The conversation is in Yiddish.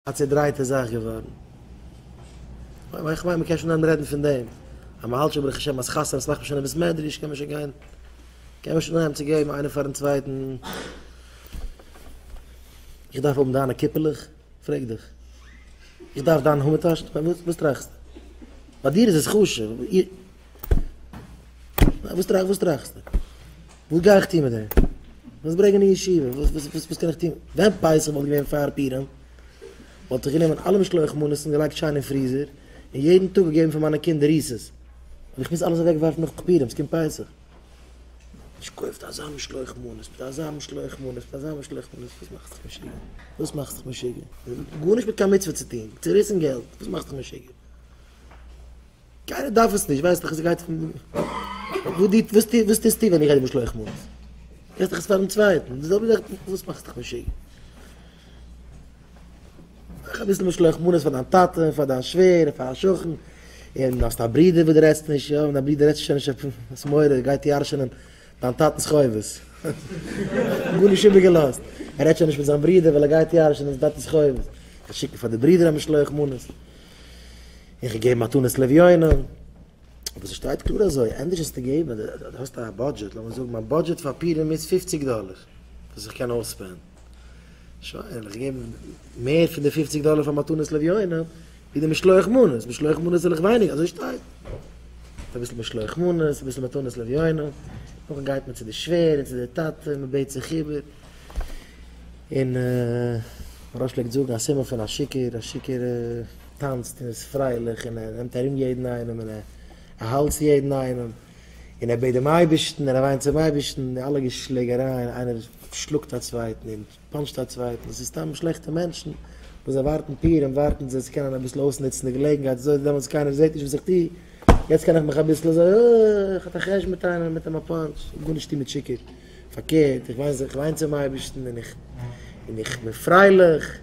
א צעדרייטע זאך געווארן. איך מיין מ'קען שוין אנהייבן רעדן פון דעם. אז מ'האלט שוין ברוך השם אז חתונות מאכט מען שוין אין בית מדרש קען מען שוין גיין קען מען שוין אנהייבן צו געבן איינער פארן צווייטן. איך דארף האבן דיינע קיפעלעך? פרעג דיך. איך דארף דיין המן טאש? וואס טראכסטו? ביי דיר איז עס חשוב. וואס טראכסטו? וואס טראכסטו? וואס גיי איך טון מיט דעם? וואס ברענגען אין ישיבה? וואס וואס וואס קען איך טון? ווען פסח וואלט געווען פאר פורים, וואלט איך גענומען אלע משלוח מנות און געלייגט שיין אין פריזער, און יעדן טאג געגעבן פאר מיינע קינדער Reese's. אבער איך מוז אלעס אוועק ווארפן נאך פורים, ס'קומט פסח. נישט קויפט אזא משלוח מנות, מיט אזא משלוח מנות, מיט אזא משלוח מנות, וואס מאכסט דיך משוגע? וואס מאכסט דיך משוגע? גארנישט מיט קיין מצוה צו טון, צעריסן געלט, וואס מאכסט דיך משוגע? קיינער דארף עס נישט, ווייסט דאך עס גייט פון וואס די וואס די וואס טוסטו ווען איך גיי דיר משלוח מנות? געסט דאך עס פארן צווייטן, די זעלבע זאך וואס מאכסט דיך משוגע? מאך אביסל משלוח מנות פאר דיין טאטע און פאר דיין שווער און פאר א שכן, און האסט א ברודער וואס דו רעדסט נישט, יא, מיט דיין ברודער רעדסטו שוין נישט, האסט מורא ער גייט ירש'ענען דיין טאטנ'ס חובות, גארנישט איבערגעלאזט, ער רעדט שוין נישט מיט זיין ברודער ווייל ער גייט ירש'ענען זיין טאטנ'ס חובות, איך שיק פאר די ברודער א משלוח מנות. איך געב מתנות לאביונים, אבער ס'שטייט קלאר אזוי, ענדערש זאלסטו געבן, דו האסט א budget, לאמיר זאגן מיין budget פאר פורים איז פופציג דאלער, וואס איך קען אויסspend ען, שוין, וועל איך געבן מער פון די פופציג דאלער פאר מתנות לאביונים, ווי די משלוח מנות, משלוח מנות זאל איך ווייניגער, אזוי שטייט. אביסל משלוח מנות, אביסל מתנות לאביונים, נאכדעם גייט מען צו די שווער און צו די טאטע און מען בעט זיך איבער, און מוהרא"ש פלעגט זאגן א סימן פון א שיכור, א שיכור טאנצט און איז פרייליך און ער נעמט ארום יעדן איינעם און ער האלט צו יעדן איינעם און ער בעט דעם אייבערשטן און ער וויינט צום אייבערשטן, די אלע געשלעגערייען, איינער שלאגט א צווייטן און punch ט א צווייטן, דאס איז סתם שלעכטע מענטשן וואס זיי ווארטן פורים ווארטן זיי צו קענען אביסל אויסנוצן די געלעגנהייט, אזוי דעמאלטס קיינער זעט נישט וואס איך טו, יעצט קען איך מיך אביסל אזוי אה, איך האב א חשבון מיט איינעם, מיט אים א punch, גארנישט טון מיט שיכור, פארקערט איך וויין זיך, איך וויין צום אייבערשטן און איך און איך בין פרייליך.